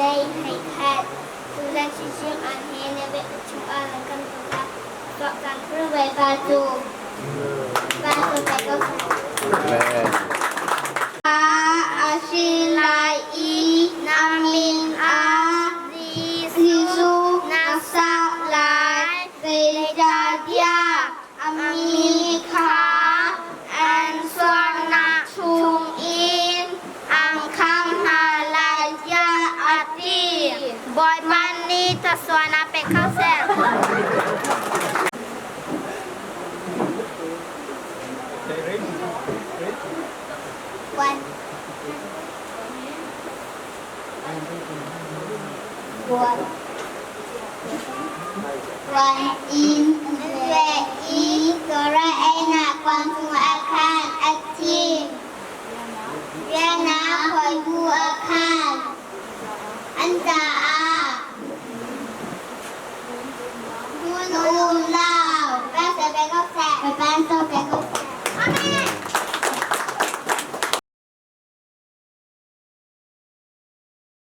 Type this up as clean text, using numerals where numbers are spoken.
Hlei hei khat. Tuzan chinchin an he na beh chung ah nan kan tuah tuah caan Bawipa cu Pa cu pe ko Amen. A si lai i na min ah Jesuh na sak lai. Zeicahtiah a mi kha an sualnak chungin an khamh hna lai tiah a ti. Bawipa nih thluachuahnak pe kho seh. One. One. One in ve i Torah einak kuang chungah khan a thim. Riannak hawibu ah khan an caah hmun um lo.